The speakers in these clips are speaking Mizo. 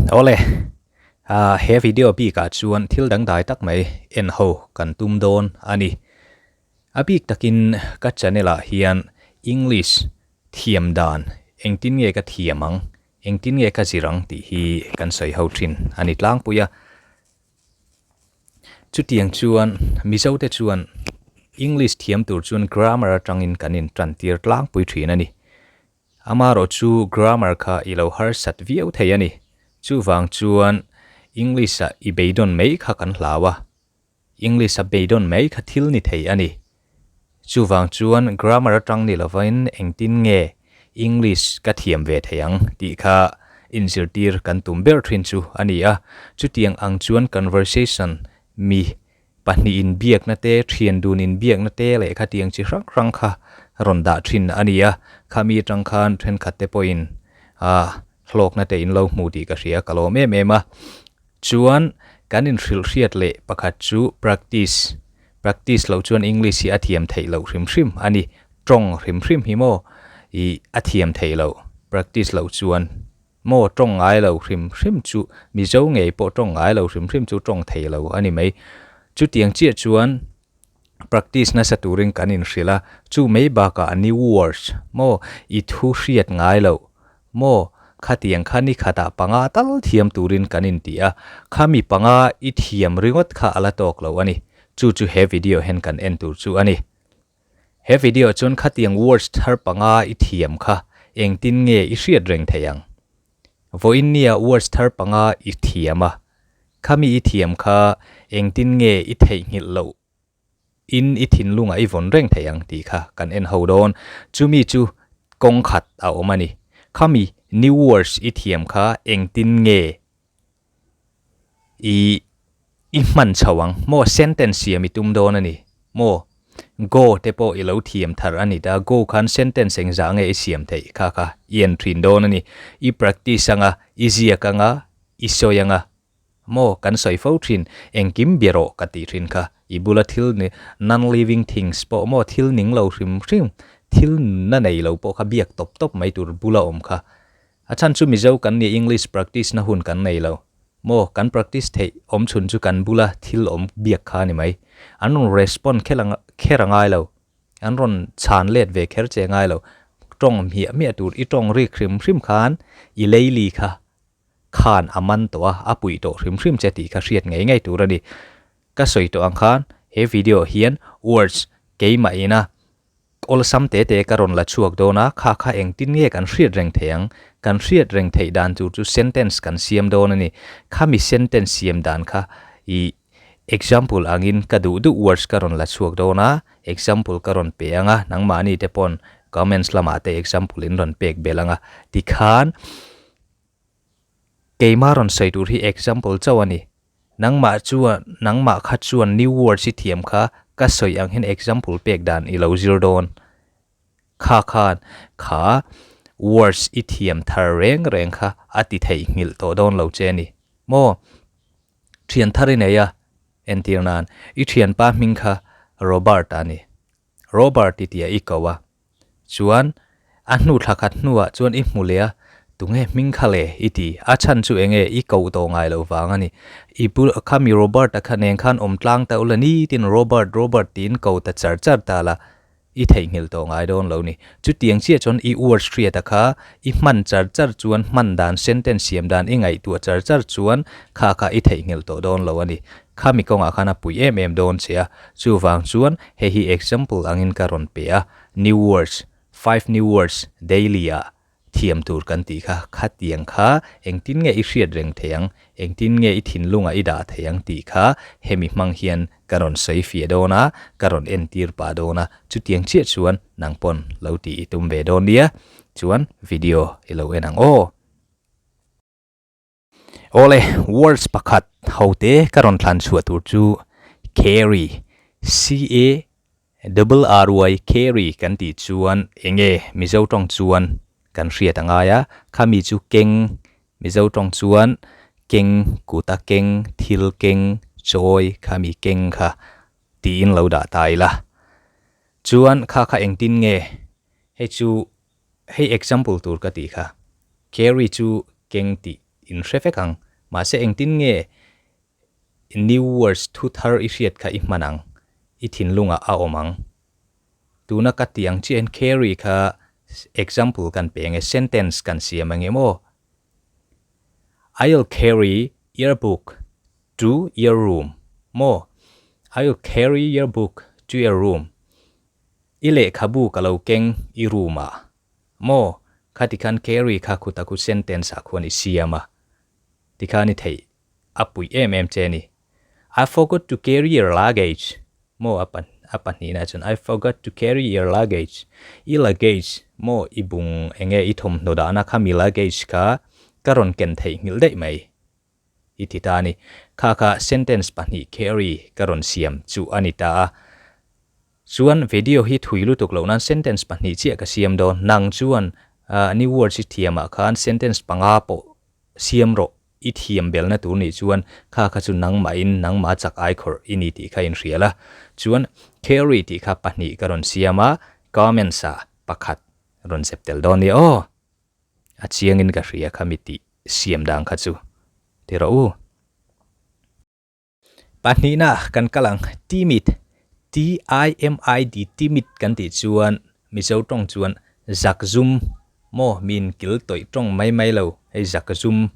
Awle, he video bikah chuan thil dangdai tak mai en ho kan tum dawn a ni. A bik takin ka channel ah hian English thiam dan engtin nge ka thiam ang, engtin nge ka zir ang tih hi kan sawi ho thin a ni tlangpui a. Chutiang chuan Mizo te chuan English thiam tur chuan grammar atangin kan in tan tir tlangpui thin a ni. Amaherawh chu grammar kha i lo harsat viau thei a ni. Chuvang chuan English ah i beidawn mai kha kan hlau a. English a beidawn mai kha thil ni thei a ni. Chuvang chuan grammar atang ni lovin engtin nge English ka thiam ve thei ang tih kha inzirtir kan tum ber thin chu a ni a. Chutiang ang chuan conversation mi pahnih inbiakna te, thian dun inbiakna te leh khatiang chi hrang hrang kha rawn dah thin a ni a. Khami atang khan thenkhat te pawhin hlawkna te in lo hmu tih ka hria ka lawm em em a. Chuan kan inhrilhhriat leh pakhat chu practice, practice loh chuan English hi a thiam theih loh hrim hrim a ni, tawng hrim hrim hi maw ih a thiam theih loh, practice loh chuan maw tawng ngai lo hrim hrim chu Mizo ngei pawh tawng ngai lo hrim hrim chu tawng thei lo a ni mai. Chutiang chiah chuan practice nasa turin kan inhrilh a, chu mai bakah new words maw i thu hriat ngai loh maw khatiang kha ni khatah panga tal thiam turin kan inti a, khami panga i thiam ringawt kha a la tawk lo a ni, chu chu he video hian kan en tur chu a ni. He video chuan khatiang words thar panga i thiam kha engtin nge i hriat reng thei ang? Vawiin nia words thar panga i thiam a, Khami i thiam kha engtin nge i theihnghilh loh in i thinlungah i vawn reng thei ang tih kha kan en ho dawn. Chumi chu kawng khat a awm a ni. Khami new words i thiam kha engtin nge i i hman chho ang maw sentence siam i tum dawn a ni maw go te pawh i lo thiam thar a ni ta go khan sentence engzah nge i siam theih kha kha i en thin dawn a ni. I practice anga i ziak anga I sawi anga maw kan sawi fo thin, engkim bia rawh ka tih thin kha, i bula thil ni non-living things pawh maw thil ning lo hrim hrim, thil nunna nei lo pawh kha biak tawp tawp mai tur bula awm kha. A chhan chu Mizo kan nia English practice na hun kan nei lo maw, kan practice theih awm chhun chu kan bula thil awm biak kha a ni mai. An rawn respond kher ang kher a ngai lo, an rawn chhan let ve kher che ngai lo, tawng hmiah hmiah tur i tawng rik hrim hrim khan i leili kha khan a man tawh a, a puih tawh hrim hrim che tih kha hriat ngei ngei tur a ni. Ka sawi tawh ang khan he video hian words keimah ina awlsam te te ka rawn la chhuak dawn a, kha kha engtin nge kan hriat reng thei ang? Kan hriat reng theih dan tur chu sentence kan siam dawn a ni. Khami sentence siam dan kha i example angin ka duh duh words ka rawn la chhuak dawn a, example ka rawn pe ang a, nangmahni te pawn comments lamah te example in rawn pek belh ang a, tikhan Keimah rawn sawi tur hi example chauh a ni. Nangmah chuan, nangmah kha chuan new words i thiam kha ka sawi ang hian example pek dan i lo zir dawn. Kha khan kha words i thiam thar reng reng kha a ti theihnghilh tawh dawn lo che a ni. Maw? Thian thar i nei a, entir nan, i thianpa hming kha Robert a ni. Robert i tia i ko a. Chuan, a hnu thla khat hnuah chuan i hmu leh a, tunge hming kha le? i ti. A chhan chu enge i koh tawh ngai loh vang a ni. I pu kha mi Robert-a kha nen khan awm tlang ta ula nitin Robert, Robert tiin ko ta char char ta la, i theihnghilh tawh ngai dawn lo ni. Chutiang chiah chuan i words hriata kha i hman char char chuan hman dan sentence siam dan i ngaihtuah char char chuan kha kha i theihnghilh tawh dawn lo a ni. Khami kawngah khan a pui em em dawn che a, chuvang chuan hei hi example angin ka rawn pe a, new words, five new words daily ah thiam tur kan tih kha, khatiang kha engtin nge i hriat reng thei ang, engtin nge i thinlungah i dah thei ang tih kha hemi hmang hian ka rawn sawi fiah dawn a, ka rawn entir pah dawn a, chutiang chiah chuan nang pawn lo tih i tum ve dawn nia, chuan video i lo en ang aw. Awle, words pakhat hote ka rawn thlan chhuah tur chu carry, C-A-R-R-Y, carry kan tih chuan enge Mizo tawng chuan kan hriat a ngai a, khami chu keng, Mizo tawng chuan keng, kuta keng, thil keng, chawi khami keng kha tiin lo dah ta ila. Chuan kha kha engtin nge hei chu Hei example tur ka tih kha. Carry chu keng tih in hre vek ang. Mahse engtin nge new words thu thar i hriat kha i hman ang, i thinlungah a awm ang. Tuna ka tih ang chiah hian carry kha example kan pe ang e, sentence kan siam ang em aw. I'll carry your book to your room maw? I'll carry your book to your room I lehkhabu ka lo keng i room ah maw? Khati khan carry kha khuta khu sentence ah khuan i siam a tikhan i theih a puih em em che a ni. I forgot to carry your luggage maw a a pahnihna chuan I forgot to carry your luggage i luggage maw i bung enge i thawmhnaw dahna kha mi luggage kha ka rawn ken theih nghilh daih mai i ti ta a ni. Kha kha sentence pahnih carry ka rawn siam chu a ni ta a. Chuan video hi thui lutuk loh nan sentence pahnih chiah ka siam dawn. Nang chuan new words i thiamah khan sentence panga pawh siam rawh. I thiam belna tur nih chuan kha kha chu nangmahin nangma chak ai khawrh i ni tih kha inhria la. Chuan carry tih kha pahnih ka rawn siam a, comments ah pakhat rawn zep tel dawn nia aw. A chiangin ka hria kha mi tih siam dan kha chu ti rawh u. Pahnihna kan kal ang, timid, T-I-M-I-D, timid kan tih chuan Mizo tawng chuan zakzum maw min kil tawih tawng mai mai lo, hei zakzum,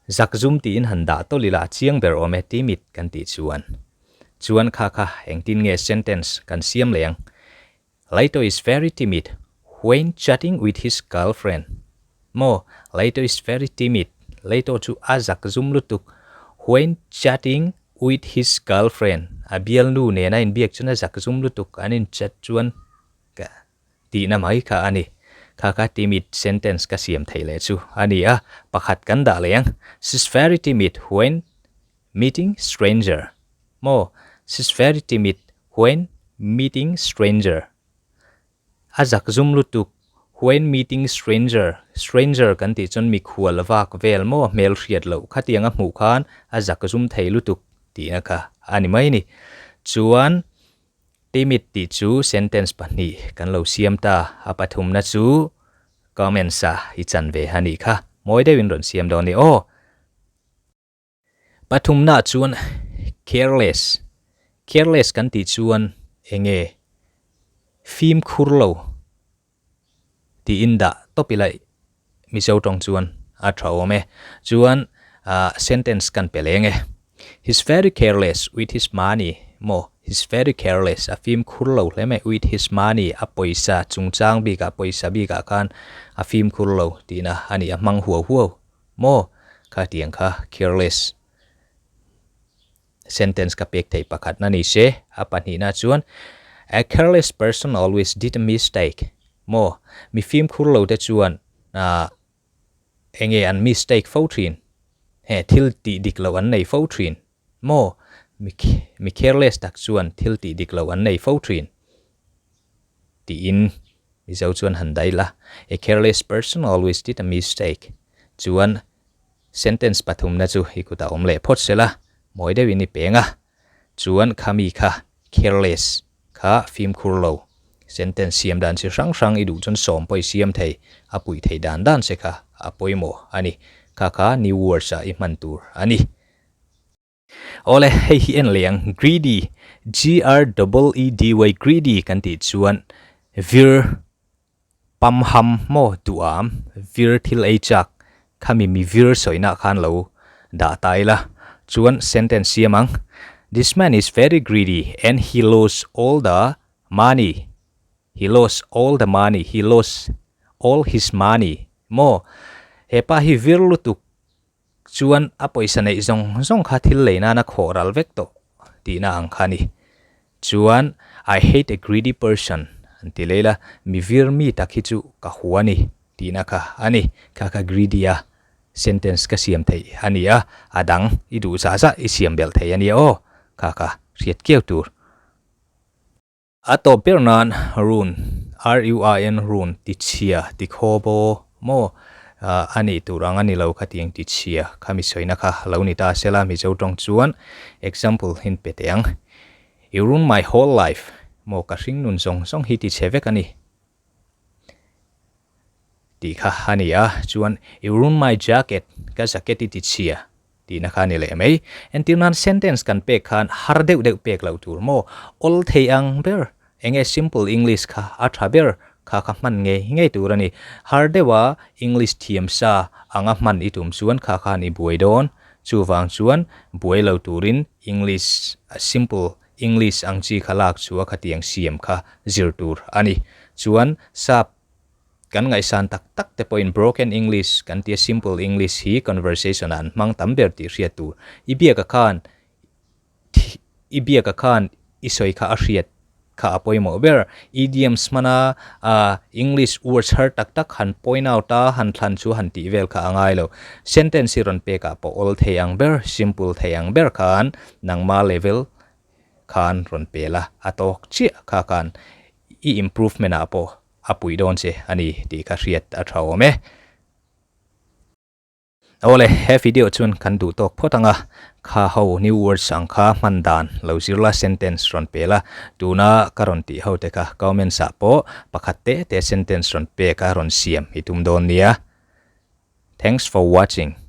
zakzum tiin han dah tawlh ila a chiang ber awm e, timid kan tih chuan. Chuan kha kha engtin nge sentence kan siam leh ang? Laito is very timid when chatting with his girlfriend. Maw, Laito is very timid, Laito chu a zak zum lutuk when chatting with his girlfriend. A bialnu nena inbiak chuan a zak zum lutuk, an in chat chuan ka tihna mai kha a ni. Kha kha timid sentence ka siam theih leh chu a ni a, pakhat kan dah leh ang. She's very timid when meeting stranger. Maw, she's very timid When meeting stranger A zak zum lutuk When meeting stranger Stranger kan tih chuan mikhual vak vel maw hmel hriat loh khatiang a hmuh khan a zak zum thei lutuk tihna kha a ni mai ni. Chuan timid tih chu sentence pahnih kan lo siam ta a pathumna chu comments ah i chan ve a nih kha mawi deuhin rawn siam dawn ni aw. Pathumna chuan careless, careless kan tih chuan eng nge fimkhur lo tiin dah tawp ila Mizo tawng chuan a tha awm e. Chuan sentence kan pe leng e. He's very careless with his money maw, he's very careless a fimkhur lo hle mai with his money a pawisa chungchang bikah pawisa bikah khan a fimkhur lo tihna a ni a hmang huau huau. Maw? Kha tiang kha careless sentence ka pek theih pakhat na ni se, a pahnihna chuan A careless person always did a mistake. Maw? Mi fimkhur lo te chuan ah enge an mistake fo thin? He thil tih dik loh an nei fo thin. Maw? Mi mi careless tak chuan thil tih dik loh an nei fo thin. Tiin Mizo chuan han daih la, A careless person always did a mistake. Chuan sentence pathumna chu i kutah awm leh phawt sela, mawi deuhin i peng a. Chuan khami kha careless kha fimkhur lo. Sentence siam dan chi hrang hrang i duh chuan sawm pawh i siam thei, a puih thei dan dan che kha a pawimawh a ni. Kha kha new words ah i hman tur a ni. Awle, hei hi en leh ang, greedy, G-R-E-E-D-Y, greedy kan tih chuan vir pamham maw duham, vir thil ei chak, khami mi vir sawina khan lo dah ta ila, chuan sentence siam ang, This man is very greedy and he lost all the money, he lost all the money, he lost all his money maw, hepa hi vir lutuk Chuan a pawisa neih zawng zawng kha thil lei nana khawh ral vek tawh tihna ang kha a ni. Chuan I hate a greedy person an ti leh ila, mi vir mi tak hi chu ka hua a ni tihna kha a ni. Kha kha greedy a sentence ka siam theih a ni a, a dang i duh zah zah i siam belh thei a nia aw, kha kha hriat kiau tur. A tawp ber nan run, R-U-I-N, run, tichhia, tikhaw maw a nih tur ang a ni lo khatiang tichhia kha mi sawina kha lo ni ta sela Mizo tawng chuan example hin pe teh ang. You ruin my whole life, maw ka hring nun zawng zawng hi tichhe vek a ni. Tih kha a ni a, chuan You ruined my jacket, ka jacket i ti chhia tihna kha a ni leh mai. Entir nan sentence kan pek khan har deuh deuh pek loh tur maw? Awl thei ang ber, enge simple English kha a tha ber kha kha hman ngei ngei tur a ni. Har deuha English thiam sa anga hman i tum chuan kha khan i buai dawn. Chuvang chuan buai lo turin English simple English ang chi kha lak chu a khatiang siam kha zir tur a ni. Chuan sap Kan ngaihsan tak tak te pawhin broken English kan tia simple English hi conversation ah an hmang tam ber tih hriat tur. I biaka khan i biaka khan i sawi kha a hriat kha a pawimawh ber. Idioms hmana ah English words har tak tak han point out a han thlan chu han tih vel kha a ngai lo. Sentence hi rawn pek ah pawh awl thei ang ber, simple thei ang ber khan nangma level khan rawn pe la a tawk chiah kha khan i improvement ah pawh a pui dawn che a ni tih kha hriat a tha awm e. Awle, he video chuan kan duh tawk phawt ang a, kha ho new words ang kha hman dan lo zir la sentence rawn pe la, tuna ka rawn tih ho te kha comments ah pawh pakhat te te sentence rawn pek a rawn siam i tum dawn nia. Thanks for watching.